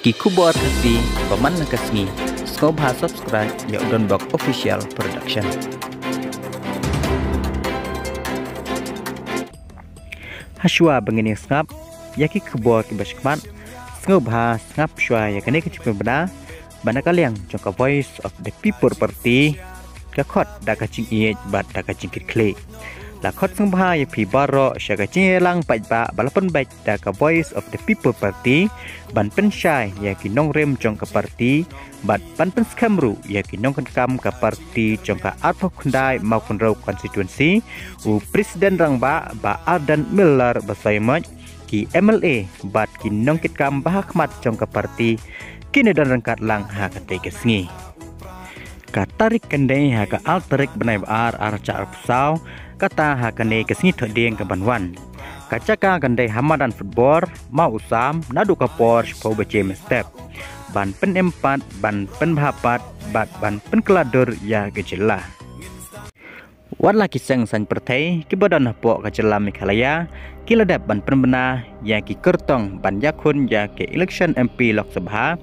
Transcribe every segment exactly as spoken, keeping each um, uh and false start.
Ki khubor Khasi ba man la ka sngi, sngewbha subscribe ïa u Donbok Official Production. Hashwa ba ngin ïa sngap ïa ki khubor kiba shakhmat, sngewbha sngap shwa ïa kane ka jingpynbna ba na ka liang jong ka Voice of the People Party ka khot da ka jingïeit bad da ka jingkitkhlieh. La khot sngewbha ïa phi baroh sha ka jingïalang paidbah ba la pynbeit da ka Voice of the People Party ban pynshai ïa ki nongrim jong ka party bad ban pynskhem ruh ïa ki nongkitkam ka party jong ka arphew khyndai Mawkynrew constituency, u President Rangbah Bah Ardent Miller Basaiawmoit, ki M L A bad ki nongkitkam ba ha khmat jong ka party kin ïa don ryngkat lang ha katei ka sngi. Ka tarik kan dei ha ka ar tarik bnai ba ar, ar hajar arphew saw, kata ha kane ka sngi Thohdieng kaban wan. Ka jaka kan dei ha madan football Mawsam naduh ka por shiphew baje mynstep, ban pynim pat, ban pynbha pat bad ban pynkylla dur ïa ka jylla. Wat la ki seng saiñ pyrthei kiba don hapoh ka jylla Meghalaya ki la dep ban pynbna ïa ki kyrtong ban ïakhun ïa ka election M P Lok Sabha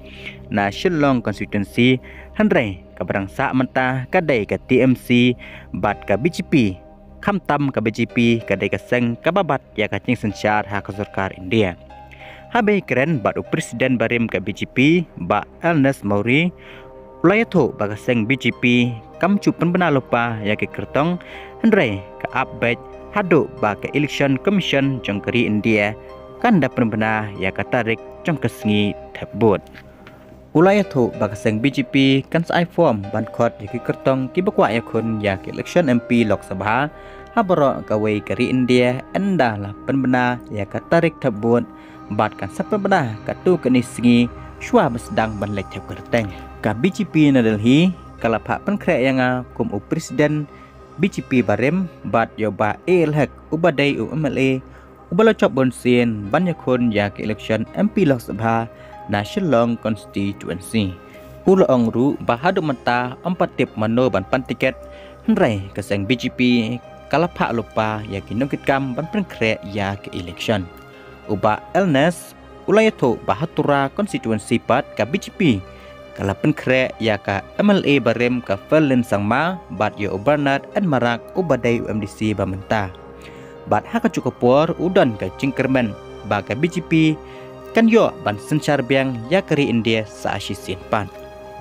na Shillong constituency, hynrei kaba dang sah mynta ka dei ka T M C bad ka B J P. Khamtam ka B J P ka dei ka seng kaba bat ïa ka jingsynshar ha ka sorkar India. Haba ïakren bad u President barim ka B J P Bah Ernest Mawrie, u la ïathuh ba ka seng B J P kam ju pynbna lypa ïa ki kyrtong, hynrei ka ap beit haduh ba ka Election Commission jong ka ri India kan da pynbna ïa ka tarik jong ka sngi thep vote. U la ïathuh ba ka seng B J P kan sa ai form ban khot ïa ki kyrtong kiba kwah ïakhun ïa ka election M P Lok Sabha ha baroh kawei ka ri India ynda la pynbna ïa ka tarik thep vote, bad kan sa pynbna katto katne sngi shwa ba sdang ban leit thep kyrteng. Ka B J P na Delhi ka la phah pynkhreh ïa nga kum u President B J P barim bad ïa u Bah A L Hek uba dei u M L A uba la jop bunsien ban ïakhun ïa ka election M P Lok Sabha na Shillong constituency. U la ong ruh ba haduh mynta ym pat tip mano ban pan tiket, hynrei ka seng B J P ka la phah lypa ïa ki nongkitkam ban pynkhreh ïa ka election. U Bah Ernest u la ïathuh ba ha Tura constituency pat ka B J P ka la pynkhreh ïa ka M L A barim ka Ferlin Sangma bad ïa u Bernard N Marak uba dei u M D C ba mynta. Bad ha kajuh ka por u don ka jingkyrmen ba ka B J P kan ïoh ban synshar biang ïa ka ri India sa shisien pat.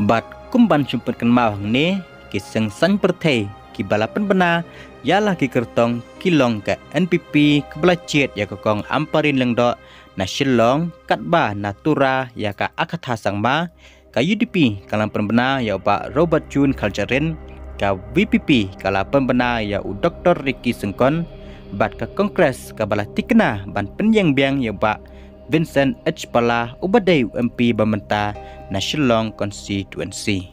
Bad kum ban shu pynkynmaw hangne, ki seng saiñ pyrthei kiba la pynbna ïa la ki kyrtong ki long ka N P P kaba la jied ïa ka Kong Ampareen Lyngdoh na Shillong, katba na Tura ïa ka Agatha Sangma, ka U D P ka la pynbna ïa u Bah Robert June Kharjahrin, ka V P P ka la pynbna ïa u Doctor Ricky Syngkon, bad ka Congress kaba la thikna ban pynïeng biang ïa u Bah Vincent H Pala uba dei u M P ba mynta na Shillong constituency.